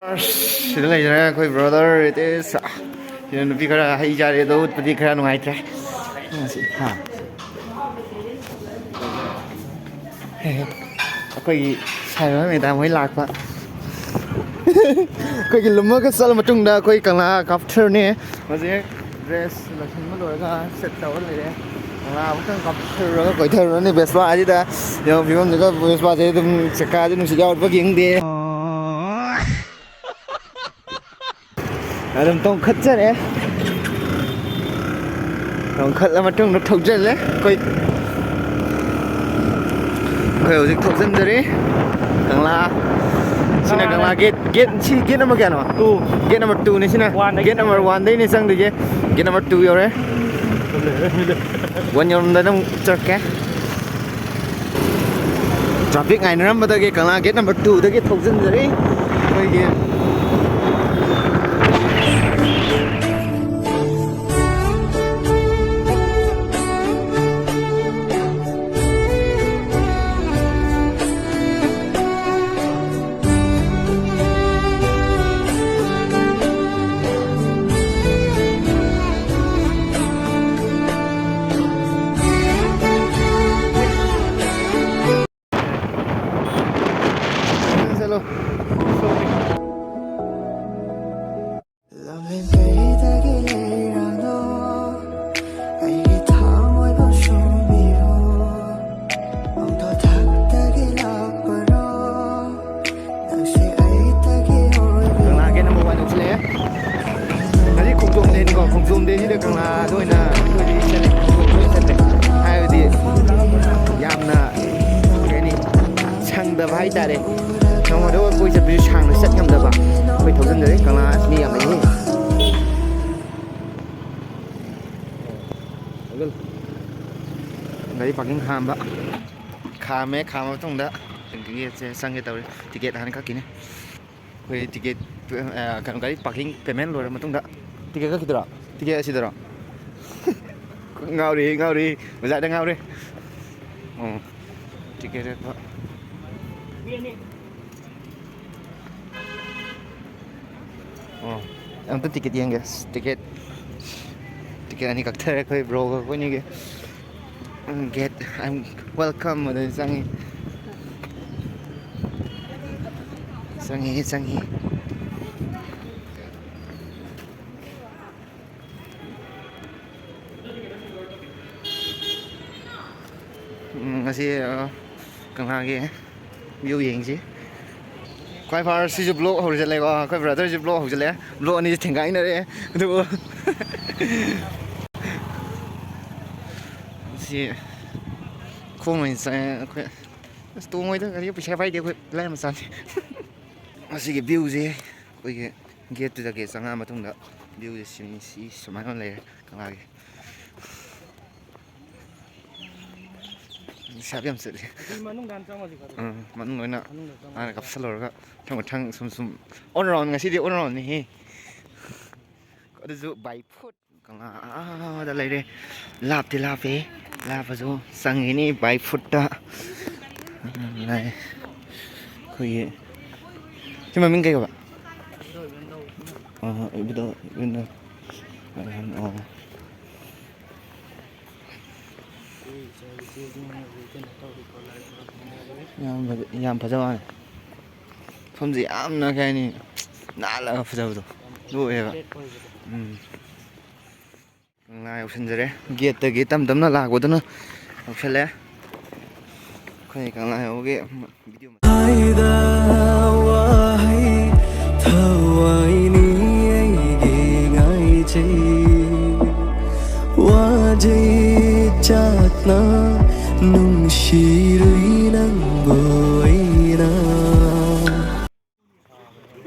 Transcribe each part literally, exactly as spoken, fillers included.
ꯑꯁ, ꯁꯤꯗ ꯂꯩꯖꯔꯦ ꯑꯩꯈꯣꯏ ꯕ꯭ꯔꯣꯗꯔ ꯔꯤꯇꯦꯁ꯫ ꯁꯤꯗ ꯅꯨꯄꯤ ꯈꯔ ꯍꯩ ꯆꯥꯔꯦ, ꯑꯗꯣ ꯎꯠꯄꯗꯤ ꯈꯔ ꯅꯨꯡꯉꯥꯏꯇ꯭ꯔꯦ꯫ ꯉꯁꯤ, ꯍꯥ꯫ ꯑꯩꯈꯣꯏꯒꯤ ꯁꯥꯏꯃ ꯃꯦꯗꯥꯝ ꯍꯣꯏ ꯂꯥꯛꯄ꯫ ꯑꯩꯈꯣꯏꯒꯤ ꯂꯨꯝꯃꯒ ꯆꯠꯂ ꯃꯇꯨꯡꯗ ꯑꯩꯈꯣꯏ ꯀꯪꯂꯥ ꯀꯥꯞꯊꯔꯅꯤ꯫ ꯍꯧꯖꯤꯛ ꯗ꯭ꯔꯦꯁ ꯂꯣꯏꯁꯤꯟꯕ ꯂꯣꯏꯔꯒ ꯁꯦꯠ ꯇꯧꯔ ꯂꯩꯔꯦ꯫ ꯀꯪꯂꯥ ꯑꯃꯨꯛꯇꯪ ꯀꯥꯞꯊꯔꯨꯔꯒ ꯀꯣꯏꯊꯔꯨꯔꯅꯤ ꯕꯦꯁꯄꯥꯁꯤꯗ꯫ ꯌꯦꯡꯉꯣ ꯐꯤꯕꯝꯁꯤꯒ, ꯕꯦꯁꯄꯥꯁꯦ ꯑꯗꯨꯝ ꯆꯀꯥꯁꯦ ꯅꯨꯡꯁꯤꯠ ꯌꯥꯎꯔꯛꯄ ꯈꯪꯗꯦ꯫ ꯑꯗꯨꯝ ꯇꯣꯡꯈꯠꯆꯔꯦ꯫ ꯇꯣꯡꯈꯠꯂ ꯃꯇꯨꯡꯗ ꯊꯧꯖꯤꯜꯂꯦ ꯑꯩꯈꯣꯏ꯫ ꯑꯩꯈꯣꯏ ꯍꯧꯖꯤꯛ ꯊꯧꯖꯤꯟꯖꯔꯤ ꯀꯪꯂꯥ꯫ ꯁꯤꯅ ꯀꯪꯂꯥ ꯒꯦꯠ, ꯒꯦꯠ, ꯁꯤ ꯒꯦꯠ ꯅꯝꯕꯔ ꯀꯌꯥꯅꯣ? Two. ꯒꯦꯠ ꯅꯝꯕꯔ ꯇꯨꯅꯦ ꯁꯤꯅ꯫ One ꯗꯒꯤ ꯒꯦꯠ ꯅꯝꯕꯔ ꯆꯪꯉꯦ꯫ One ꯗꯩꯅꯦ ꯆꯪꯗꯣꯏꯁꯦ꯫ ꯒꯦꯠ ꯅꯝꯕꯔ ꯇꯨ ꯌꯧꯔꯦ꯫ One ꯌꯧꯔꯝꯗꯥꯏꯗ ꯑꯃꯨꯛ ꯆꯠꯀꯦ꯫ ꯇ꯭ꯔꯥꯐꯤꯛ ꯉꯥꯏꯅꯔꯝꯕꯗꯒꯤ ꯀꯪꯂꯥ ꯒꯦꯠ ꯅꯝꯕꯔ ꯇꯨꯗꯒꯤ ꯊꯧꯖꯤꯟꯖꯔꯤ ꯑꯩꯈꯣꯏꯒꯤ꯫ ꯆꯠꯂꯣ꯫ ꯂꯝꯂꯦꯟ ꯀꯩꯗꯒꯤ ꯂꯩꯔꯥꯡꯅꯣ, ꯑꯩꯒꯤ ꯊꯃꯣꯏꯕꯨ ꯁꯨꯝꯕꯤꯌꯨ꯫ ꯅꯣꯡꯊꯛꯇꯒꯤ ꯂꯥꯛꯄꯅꯣ, ꯅꯪꯁꯦ ꯑꯩꯇꯒꯤ ꯑꯣꯏꯕꯤꯌꯨ꯫ ꯀꯪꯂꯥꯒꯤ ꯅꯝꯕꯔ ꯋꯥꯟ ꯌꯧꯁꯤꯜꯂꯛꯑꯦ꯫ ꯉꯁꯤ ꯈꯣꯡꯖꯣꯝ ꯗꯦꯅꯤꯀꯣ, ꯈꯣꯡꯖꯣꯝ ꯗꯦꯁꯤꯗ ꯀꯪꯂꯥꯗ ꯑꯣꯏꯅ ꯑꯩꯈꯣꯏꯗꯤ ꯆꯠꯂꯦ, ꯈꯣꯡꯖꯣꯝꯗ ꯑꯣꯏꯅ ꯆꯠꯂꯦ꯫ ꯍꯥꯏꯕꯗꯤ ꯌꯥꯝꯅ, ꯀꯩ ꯍꯥꯏꯅꯤ, ꯁꯪꯗꯕ ꯍꯥꯏꯇꯥꯔꯦ꯫ ꯅꯣꯡꯃꯗ ꯀꯣꯏ ꯆꯠꯄꯁꯨ ꯁꯥꯡꯅ ꯆꯠ ꯉꯝꯗꯕ꯫ ꯑꯩꯈꯣꯏ ꯊꯧꯖꯤꯟꯖꯔꯦ, ꯀꯪꯂꯥ ꯑꯁ ꯃꯤ ꯌꯥꯝ ꯂꯩꯍꯦ꯫ ꯒꯥꯔꯤ ꯄꯥꯔꯀꯤꯡ ꯈꯥꯝꯕ꯫ ꯈꯥꯝꯃꯦ, ꯈꯥꯝꯃ ꯃꯇꯨꯡꯗ ꯒꯦꯠꯁꯦ ꯆꯪꯒꯦ ꯇꯧꯔꯦ꯫ ꯇꯤꯀꯦꯠ ꯍꯥꯟꯅ ꯀꯛꯈꯤꯅꯤ꯫ ꯑꯩꯈꯣꯏ ꯇꯤꯀꯦꯠ, ꯑ, ꯀꯩꯅꯣ, ꯒꯥꯔꯤ ꯄꯥꯔꯀꯤꯡ ꯄꯦꯃꯦꯟ ꯂꯣꯏꯔ ꯃꯇꯨꯡꯗ ꯇꯤꯀꯦꯠ ꯀꯛꯈꯤꯗꯣꯏꯔꯣ? ꯇꯤꯀꯦꯠ ꯑꯁꯤꯗꯔꯣ? ꯉꯥꯎꯔꯦ, ꯉꯥꯎꯔꯦ, ꯕꯖꯥꯔꯗ ꯉꯥꯎꯔꯦ꯫ ꯑꯣ, ꯇꯤꯀꯦꯠ ꯀꯛꯄ꯫ ꯑꯣ, ꯑꯝꯇ ꯇꯤꯀꯦꯠ ꯌꯦꯡꯒꯦ꯫ ꯇꯤꯀꯦꯠ, ꯇꯤꯀꯦꯠ ꯑꯅꯤ ꯀꯛꯊꯔꯦ ꯑꯩꯈꯣꯏ ꯕ꯭ꯔꯣꯒ ꯑꯩꯈꯣꯏꯅꯤꯒꯤ꯫ ꯒꯦꯠ, "I am welcome" ꯑꯗꯨ ꯆꯪꯉꯤ꯫ ꯆꯪꯉꯤ, ꯆꯪꯉꯤ꯫ ꯎꯝ, ꯉꯁꯤ, ꯑ, ꯀꯪꯂꯥꯒꯤ view ꯌꯦꯡꯁꯤ꯫ ꯈ꯭ꯋꯥꯏ ꯐꯥꯔꯁ ꯁꯤꯁꯨ vlog ꯍꯧꯖꯤꯜꯂꯦꯀꯣ꯫ ꯑꯩꯈꯣꯏ ꯕ꯭ꯔꯗꯔꯁꯨ vlog ꯍꯧꯖꯤꯜꯂꯦ꯫ Vlog ꯑꯅꯤꯁꯦ ꯊꯦꯡꯒꯥꯏꯅꯔꯦ꯫ ꯑꯗꯨꯕꯨ ꯁꯤ ꯈꯣꯡ ꯑꯣꯏꯅ ꯆꯪꯉꯦ ꯑꯩꯈꯣꯏ꯫ ꯑꯁ, ꯇꯣꯡꯉꯣꯏꯗ ꯒꯥꯔꯤ, ꯄꯩꯁꯥ ꯄꯥꯏꯗꯦ ꯑꯩꯈꯣꯏ, ꯂꯥꯏꯔ ꯃꯆꯥꯅꯤ꯫ ꯃꯁꯤꯒꯤ viewꯁꯦ ꯑꯩꯈꯣꯏꯒꯤ ꯒꯦꯠꯇꯨꯗꯒꯤ ꯆꯪꯉꯛꯑ ꯃꯇꯨꯡꯗ viewꯁꯦ ꯁꯤ, ꯁꯤ ꯁꯨꯃꯥꯏꯅ ꯂꯩꯔꯦ ꯀꯪꯂꯥꯒꯤ꯫ ꯄꯩꯁꯥ ꯌꯥꯝ ꯆꯠꯂꯤ꯫ ꯑꯁꯤ ꯃꯅꯨꯡꯗ ꯍꯥꯟꯅ ꯆꯪꯉꯨꯁꯤ ꯈꯔ꯫ ꯎꯝ, ꯃꯅꯨꯡ ꯂꯣꯏꯅ ꯃꯅꯨꯡꯗ ꯆꯪꯉꯨꯁꯤ ꯍꯥꯟꯅ ꯈꯔ꯫ ꯀꯥꯞꯁꯜꯂꯨꯔꯒ ꯃꯊꯪ ꯃꯊꯪ ꯁꯨꯝ ꯁꯨꯝ on round, ꯉꯁꯤꯗꯤ on roundꯅꯤꯍꯦ꯫ ꯑꯗꯨꯁꯨ by foot꯫ ꯀꯪꯂꯥ ꯑꯥꯗ ꯂꯩꯔꯦ꯫ ꯂꯥꯞꯇꯤ ꯂꯥꯞꯄꯦ꯫ ꯂꯥꯞꯄꯁꯨ ꯆꯪꯉꯤꯅꯤ by footꯇ꯫ ꯂꯩ꯫ ꯑꯩꯈꯣꯏꯒꯤ ꯁꯤ ꯃꯃꯤꯡ ꯀꯩ ꯀꯧꯕ? ꯑ, ꯏꯕꯨꯙꯧ, ꯏꯕꯨꯙꯧ꯫ ꯑ, ꯑꯣ꯫ ꯌꯥꯝ ꯐꯖ-, ꯌꯥꯝ ꯐꯖꯕ ꯋꯥꯅꯤ꯫ ꯃꯐꯝꯁꯦ ꯌꯥꯝꯅ, ꯀꯩ ꯍꯥꯏꯅꯤ, ꯅꯥꯜꯂꯒ ꯐꯖꯕꯗꯣ ꯑꯗꯨ ꯑꯣꯏꯌꯦꯕ꯫ ꯎꯝ꯫ ꯀꯪꯂꯥ ꯌꯧꯁꯤꯟꯖꯔꯦ꯫ ꯒꯦꯠꯇꯒꯤ ꯇꯞ ꯇꯞꯅ ꯂꯥꯛꯄꯗꯨꯅ ꯌꯧꯁꯜꯂꯦ꯫ ꯑꯩꯈꯣꯏ ꯀꯪꯂꯥ ꯌꯧꯕꯒꯤ video ꯃꯇꯦꯛ ꯍꯥꯏꯗ ꯋꯥꯍꯩ ꯊꯋꯥꯏꯅꯤ ꯑꯩꯒꯤ ꯉꯥꯏꯖꯩ꯫ ꯋꯥꯖꯩ ꯆꯥꯛꯅ ꯅꯨꯡꯁꯤꯔꯨꯏ ꯅꯪꯕꯨ ꯑꯩꯅ꯫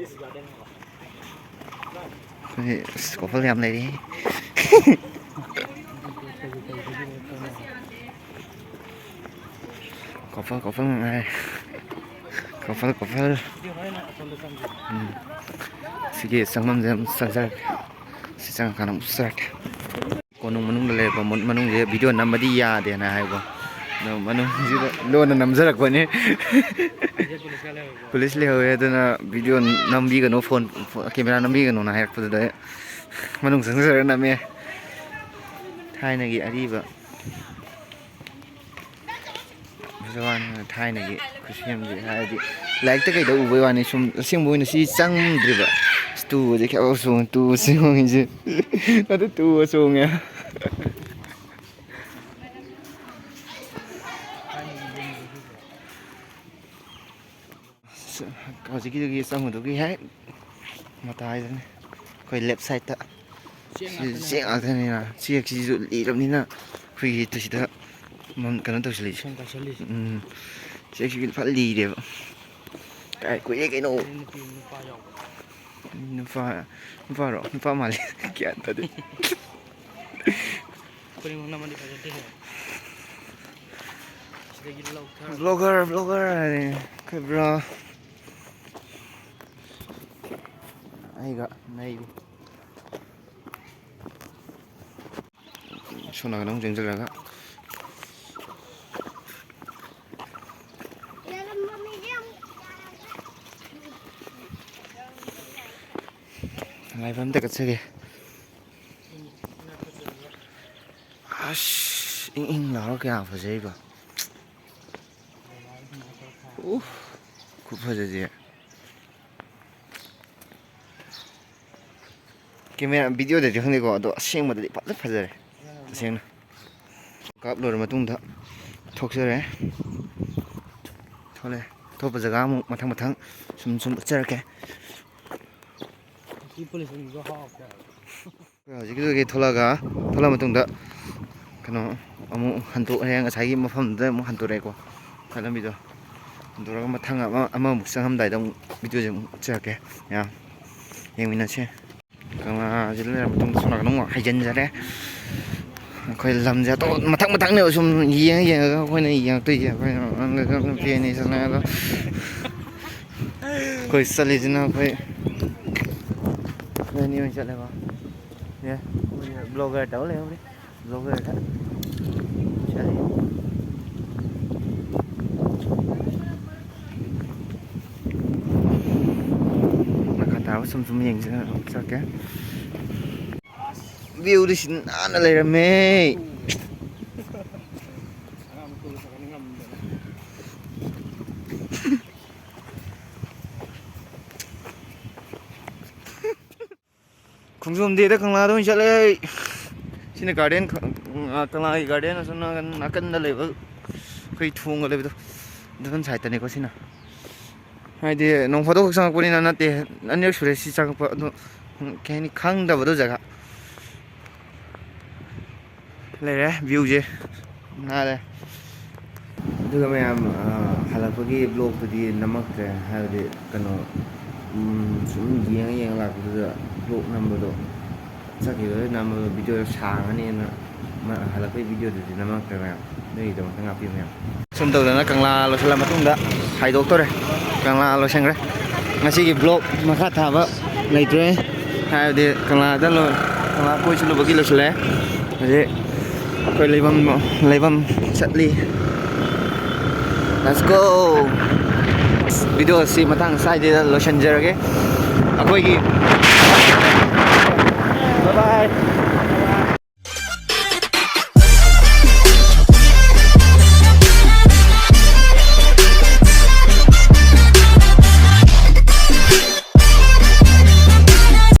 ꯑꯩꯈꯣꯏ, ꯑꯁ, couple ꯌꯥꯝ ꯂꯩꯔꯤ꯫ Couple, couple ꯉꯥꯛ ꯉꯥꯏꯔꯦ꯫ Couple, couple꯫ ꯎꯝ꯫ ꯁꯤꯒꯤ ꯆꯪꯐꯝꯁꯦ ꯑꯗꯨꯝ ꯆꯪꯖꯔꯛꯀꯦ꯫ ꯁꯤ ꯆꯪꯉꯀꯥꯟꯗ ꯑꯃꯨꯛ ꯆꯠꯂꯛꯀꯦ꯫ ꯀꯣꯅꯨꯡ ꯃꯅꯨꯡꯗ ꯂꯩꯔꯛꯄ ꯃꯅꯨꯡꯁꯦ video ꯅꯝꯕꯗꯤ ꯌꯥꯗꯦꯅ ꯍꯥꯏꯀꯣ꯫ ꯃꯅꯨꯡꯁꯤꯗ ꯂꯣꯟꯅ ꯅꯝꯖꯔꯛꯄꯅꯤ꯫ ꯄꯨꯂꯤꯁ ꯂꯩꯍꯧꯋꯦ, ꯑꯗꯨꯅ ꯚꯤꯗꯤꯑꯣ ꯅꯝꯕꯤꯒꯅꯨ, ꯐꯣꯟ, ꯐꯣꯟ, ꯀꯦꯃꯦꯔꯥ ꯅꯝꯕꯤꯒꯅꯨꯅ ꯍꯥꯏꯔꯛꯄꯗꯨꯗ ꯑꯩ ꯃꯅꯨꯡ ꯆꯪꯖꯔꯒ ꯅꯝꯃꯦ꯫ ꯊꯥꯏꯅꯒꯤ ꯑꯔꯤꯕ ꯖꯋꯥꯟ ꯊꯥꯏꯅꯒꯤ ꯈꯨꯠꯁꯦꯝꯁꯦ ꯍꯥꯏꯔꯗꯤ ꯂꯥꯏꯔꯤꯛꯇ ꯀꯩꯗ ꯎꯕꯩ ꯋꯥꯅꯤ, ꯁꯨꯝ ꯑꯁꯦꯡꯕ ꯑꯣꯏꯅ ꯁꯤ ꯆꯪꯗ꯭ꯔꯤꯕ꯫ ꯑꯁ, ꯇꯨꯒꯁꯦ ꯀꯌꯥ ꯆꯣꯡꯉꯦ, ꯇꯨ ꯆꯣꯡꯉꯤꯁꯦ꯫ ꯑꯗꯨ ꯇꯨꯒ ꯆꯣꯡꯉꯦ꯫ ꯍꯧꯖꯤꯛꯀꯤꯗꯨꯒꯤ ꯆꯪꯉꯨꯗꯨꯒꯤ ꯍꯦꯛ ꯃꯇꯥꯏꯗꯅꯤ, ꯑꯩꯈꯣꯏ ꯂꯦꯞ ꯁꯥꯏꯠꯇ꯫ ꯆꯦꯛ ꯁꯤ ꯉꯥꯛꯇꯅꯦ꯫ ꯆꯦꯛ ꯉꯥꯛꯇꯅꯤꯅ, ꯆꯦꯛꯁꯤꯁꯨ ꯂꯤꯔꯕꯅꯤꯅ ꯑꯩꯈꯣꯏꯒꯤ ꯇꯨꯁꯤꯗ ꯃꯝ-, ꯀꯩꯅꯣ ꯇꯧꯁꯤꯜꯂꯛꯏꯁꯦ꯫ ꯁꯦꯝ ꯀꯥꯏꯁꯜꯂꯤꯁꯦ꯫ ꯎꯝ, ꯆꯦꯛꯁꯤ ꯐꯖꯅ ꯂꯤꯔꯦꯕ꯫ ꯀꯥꯏ ꯀꯨꯏꯔꯦ ꯀꯩꯅꯣ꯫ ꯅꯨꯄꯤ ꯅꯨꯄꯥ ꯌꯥꯎꯕ꯫ ꯅꯨꯄꯥ, ꯅꯨꯄꯥꯔꯣ? ꯅꯨꯄꯥ ꯃꯥꯜꯂꯦ꯫ ꯒ꯭ꯌꯥꯟ ꯇꯥꯗꯦ꯫ ꯈꯨꯗꯤꯡꯃꯛ ꯅꯝꯃꯗꯤ ꯐꯖꯗꯦꯍꯦ꯫ ꯁꯤꯗꯒꯤ ꯂꯧꯊꯔ ꯕ꯭ꯂꯣꯒꯔ, ꯕ꯭ꯂꯣꯒꯔ ꯍꯥꯏꯔꯦ꯫ ꯑꯩꯈꯣꯏ ꯕ꯭ꯔꯣ꯫ ꯑꯩꯒ ꯅꯩꯔꯤ꯫ ꯁꯣꯝ ꯅꯥꯀꯟ ꯑꯃꯨꯛ ꯆꯪꯁꯤꯜꯂꯒ꯫ ꯂꯥꯏꯐꯝ ꯑꯝꯇ ꯀꯠꯆꯒꯦ꯫ ꯑꯁ, ꯏꯪ ꯏꯪ ꯂꯥꯎꯔ ꯀꯌꯥ ꯐꯖꯩꯕ꯫ ꯎꯐ, ꯈꯨꯐꯖꯁꯦ꯫ ꯀꯦꯃꯦꯔꯥ, ꯚꯤꯗꯤꯑꯣꯗꯗꯤ ꯈꯪꯗꯦꯀꯣ, ꯑꯗꯣ ꯑꯁꯦꯡꯕꯗꯗꯤ ꯐꯖ ꯐꯖꯔꯦ, ꯇꯁꯦꯡꯅ꯫ ꯀꯥꯞ ꯂꯣꯏꯔ ꯃꯇꯨꯡꯗ ꯊꯣꯛꯆꯔꯦ꯫ ꯊꯣꯛꯂꯛꯑꯦ꯫ ꯑꯇꯣꯞꯄ ꯖꯒꯥ ꯑꯃꯨꯛ ꯃꯊꯪ ꯃꯊꯪ ꯁꯨꯝ ꯁꯨꯝ ꯎꯠꯆꯔꯛꯀꯦ꯫ ꯁꯤ ꯄꯨꯂꯤꯁꯁꯤꯡꯗꯣ ꯍꯥꯞꯄꯦ ꯍꯥꯏꯕ꯫ ꯑꯩꯈꯣꯏ ꯍꯧꯖꯤꯛꯀꯤꯗꯨꯗꯒꯤ ꯊꯣꯛꯂꯛꯑꯒ, ꯊꯣꯛꯂꯛꯑ ꯃꯇꯨꯡꯗ ꯀꯩꯅꯣ ꯑꯃꯨꯛ ꯍꯟꯗꯣꯛꯑꯦ, ꯉꯁꯥꯏꯒꯤ ꯃꯐꯝꯗꯨꯗ ꯑꯃꯨꯛ ꯍꯟꯗꯣꯔꯛꯑꯦꯀꯣ꯫ ꯉꯁꯥꯏ ꯂꯝꯕꯤꯗꯣ ꯍꯟꯗꯣꯔꯛꯑꯒ ꯃꯊꯪ ꯑꯃ, ꯑꯃꯃꯨꯛ ꯆꯪꯉꯝꯗꯥꯏꯗ ꯑꯃꯨꯛ ꯚꯤꯗꯤꯑꯣꯁꯦ ꯑꯃꯨꯛ ꯎꯠꯆꯔꯛꯀꯦ꯫ ꯌꯥꯝ ꯌꯦꯡꯃꯤꯟꯅꯁꯦ꯫ ꯀꯪꯂꯥꯁꯤ ꯂꯩꯔ ꯃꯇꯨꯡꯗ ꯁꯣꯝ ꯅꯥꯀꯟꯗ ꯑꯃꯨꯛ ꯍꯥꯏꯖꯤꯟꯖꯔꯦ꯫ ꯑꯩꯈꯣꯏ ꯂꯝꯁꯦ ꯑꯇꯣꯞ-, ꯃꯊꯪ ꯃꯊꯪꯅꯦꯕ ꯁꯨꯝ ꯌꯦꯡꯉ ꯌꯦꯡꯉꯒ ꯑꯩꯈꯣꯏꯅ ꯌꯦꯡꯉꯛꯇꯣꯏꯁꯦ꯫ ꯑꯩꯈꯣꯏꯅ ꯅꯨꯄꯤ ꯑꯅꯤ ꯆꯪꯉꯛꯑꯒ ꯑꯩꯈꯣꯏ ꯆꯠꯂꯤꯁꯤꯅ ꯑꯩꯈꯣꯏ, ꯑꯩꯈꯣꯏ ꯑꯅꯤ ꯑꯣꯏꯅ ꯆꯠꯂꯦꯀꯣ꯫ ꯑꯦ, ꯕ꯭ꯂꯣꯒꯔ ꯇꯧ ꯂꯩꯍꯧꯔꯦ꯫ ꯕ꯭ꯂꯣꯒꯔꯗ ꯆꯠꯂꯤ꯫ ꯁꯨꯝ ꯁꯨꯝ ꯌꯦꯡꯁꯤꯅ ꯑꯗꯨꯝ ꯆꯠꯀꯦ꯫ Viewꯗꯤ ꯁꯤ ꯅꯥꯟꯅ ꯂꯩꯔꯝꯃꯦ꯫ ꯈꯣꯡꯖꯣꯝ dayꯗ ꯀꯪꯂꯥꯗ ꯑꯣꯏꯅ ꯆꯠꯂꯦ꯫ ꯁꯤꯅ garden, ꯀꯪꯂꯥꯒꯤ garden ꯑꯁꯣꯝ ꯅꯥꯀꯟ, ꯅꯥꯀꯟꯗ ꯂꯩꯕ ꯑꯩꯈꯣꯏ ꯊꯣꯡꯒ ꯂꯩꯕꯗꯣ, ꯑꯗꯨꯝ sideꯇꯅꯤꯀꯣ ꯁꯤꯅ꯫ ꯍꯥꯏꯗꯤ ꯅꯣꯡ ꯐꯥꯗꯣꯛ ꯈꯛ ꯆꯪꯉꯛꯄꯅꯤꯅ ꯅꯠꯇꯦ, ꯑꯅꯤꯔꯛ ꯁꯨꯔꯦ ꯁꯤ ꯆꯪꯉꯛꯄ꯫ ꯑꯗꯣ ꯀꯩ ꯍꯥꯏꯅꯤ, ꯈꯪꯗꯕꯗꯣ ꯖꯒꯥ꯫ ꯂꯩꯔꯦ viewꯁꯦ꯫ ꯅꯥꯜꯂꯦ꯫ ꯑꯗꯨꯒ ꯃꯌꯥꯝ, ꯑ, ꯍꯜꯂꯛꯄꯒꯤ vlogꯇꯨꯗꯤ ꯅꯝꯃꯛꯇ꯭ꯔꯦ꯫ ꯍꯥꯏꯕꯗꯤ ꯀꯩꯅꯣ, ꯎꯝ, ꯁꯨꯝ ꯌꯦꯡꯉ ꯌꯦꯡꯉ ꯂꯥꯛꯄꯗꯨꯗ vlog ꯅꯝꯕꯗꯣ, ꯆꯠꯈꯤꯕꯗ ꯅꯝꯕꯗꯣ videoꯗꯣ ꯁꯥꯡꯉꯅꯤꯅ ꯃ-, ꯍꯜꯂꯛꯄꯒꯤ videoꯗꯨꯗꯤ ꯅꯝꯃꯛꯇ꯭ꯔꯦ ꯃꯌꯥꯝ꯫ ꯅꯣꯏꯒꯤꯗꯃꯛꯇ ꯉꯥꯛꯄꯤꯌꯨ ꯃꯌꯥꯝ꯫ ꯁꯨꯝ ꯇꯧꯗꯅ ꯀꯪꯂꯥ ꯂꯣꯏꯁꯤꯜꯂ ꯃꯇꯨꯡꯗ ꯍꯥꯏꯗꯣꯛꯇꯣꯔꯦ꯫ ꯀꯪꯂꯥ ꯂꯣꯏꯁꯤꯟꯈ꯭ꯔꯦ꯫ ꯉꯁꯤꯒꯤ vlog ꯃꯈꯥ ꯊꯥꯕ ꯂꯩꯇ꯭ꯔꯦ꯫ ꯍꯥꯏꯕꯗꯤ ꯀꯪꯂꯥꯗ ꯂꯣꯏ-, ꯀꯪꯂꯥ ꯀꯣꯏ ꯆꯠꯂꯨꯕꯒꯤ ꯂꯣꯏꯁꯤꯜꯂꯦ꯫ ꯍꯧꯖꯤꯛ ꯑꯩꯈꯣꯏ ꯂꯩꯐꯝ, ꯂꯩꯐꯝ ꯆꯠꯂꯤ꯫ Let's go! Videoꯁꯤ ꯃꯇꯥꯡ ꯁ꯭ꯋꯥꯏꯗ ꯂꯣꯏꯁꯤꯟꯖꯔꯒꯦ꯫ ꯑꯩꯈꯣꯏꯒꯤ, bye bye!